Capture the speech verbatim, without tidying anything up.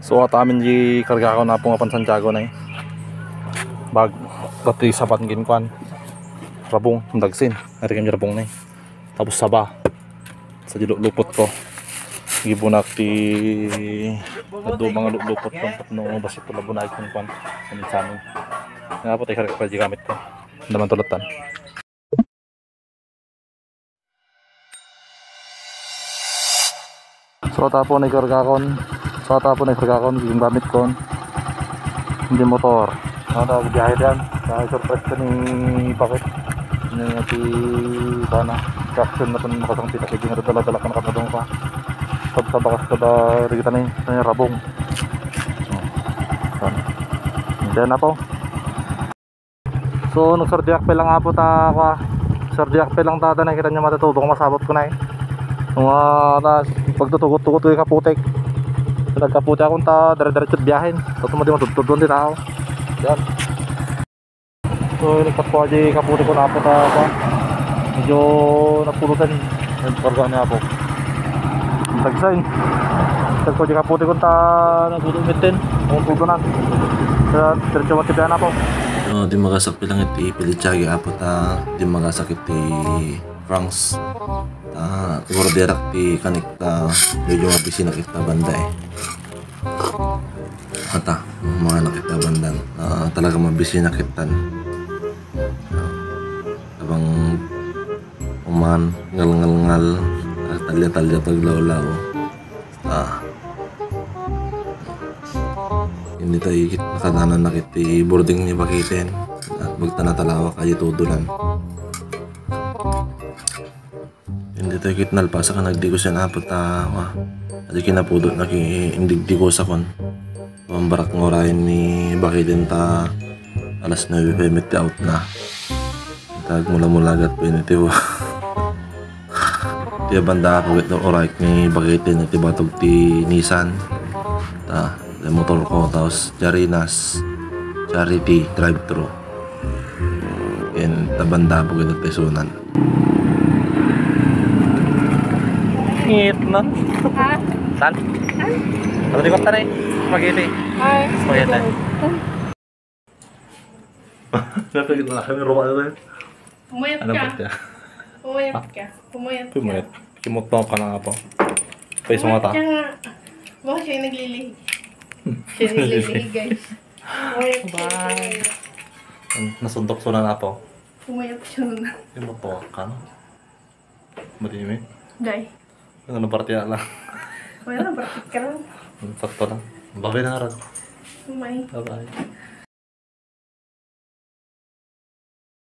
So, at amin di kargako na po nga pan Santiago na eh. Bag, pati saban gin kwan. Rabong, dagsin. Ari kami rabong na eh. Tapos saba. Sa di lupot ko. Gibunak ti adu mga lupot ko. No, basi ko labunag kung kwan. Ano sa amin. Nga po, tayo karga pa di gamit ko. Naman tulatan. So, tapon ay kargakon. So, tapon ay kargakon, yung gamit kon. Hindi motor. Ano, biyahe diyan. Kaya surprise ka ni Bakit. Ano yung ati, sana. Reaction na itong makasang pita. Kaya ginadala-dala ka nakatadong ka. Sabsa bakas ka ba, di kita na yun. Ano yung rabong. Oh. Sana. Hindi na po. So, nagsardiak pa lang apo ta, kwa. Sardiak pa lang ta, ta, nakita niyo matutubong, masabot ko na eh. Mga tas, pagtutugot-tugot ko yung kaputik. Nagkaputi akong ta, dire-diretso biyahin. Tapos mo di matutudon din ako. Yan. So, ilipat ko aja yung kaputik ko na apo ta, kwa. Medyo napulutan. Nagkarga niya ako. Tagsay. Tagko di kaputi kun ta nagudo mitten. Ang tudo na. Sa diretso mo tipian ako. Oh, di magasak lang iti pilichagi apo ta, di magasak iti Franks. Ah, gorderak ti kanik ta, medyo mabisi na kita banda eh. Ata, mga nakita bandan. Ah, talaga mabisi na kitan. Abang uman, ngal, ngal, ngal, ah, talya, talya, taglawlaw. Ah. Hindi tayo ikit nakadanan na kiti boarding ni Bakiten. At magtanatalawak ayo tudulan. Hindi tayo ikit nalpasak ang nagdigos yan, apo ta, ah, adi kinapudot na ki, indigdigos akon. Pambarak nga orayen ni Bakiten ta alas nuebe pa met ti out na. Tag mula-mulagat pa yun iti wa. Ti banda ako ket orayek ni Bakiten iti batog ti Nissan. Ta, ti motor ko, tapos Jarinas, Charity, drive-thru. Ken ta banda ako ket isunan. Ngit na. Ha? Saan? Ano di ko tari? Spaghetti. Ay. Spaghetti. Napagit na kami, ruwa na tayo. Pumayat Ano ka. pa siya? Pumayat Ha? ka. Pumayat ka. Pumayat. Kimot mo ka na nga po. Pwes mo Pumayat ta. ka nga. Baka siya yung naglilihi. Siya yung naglilihi, guys. Pumayat ka. Bye. Pumayat. Nasundok so na na po. Pumayat siya na. Kimot mo ka na. Mati mi? Day. Ano na parte lang? Wala na, parte ka lang. Sakto lang. Babay na rin. Umay. Bye-bye.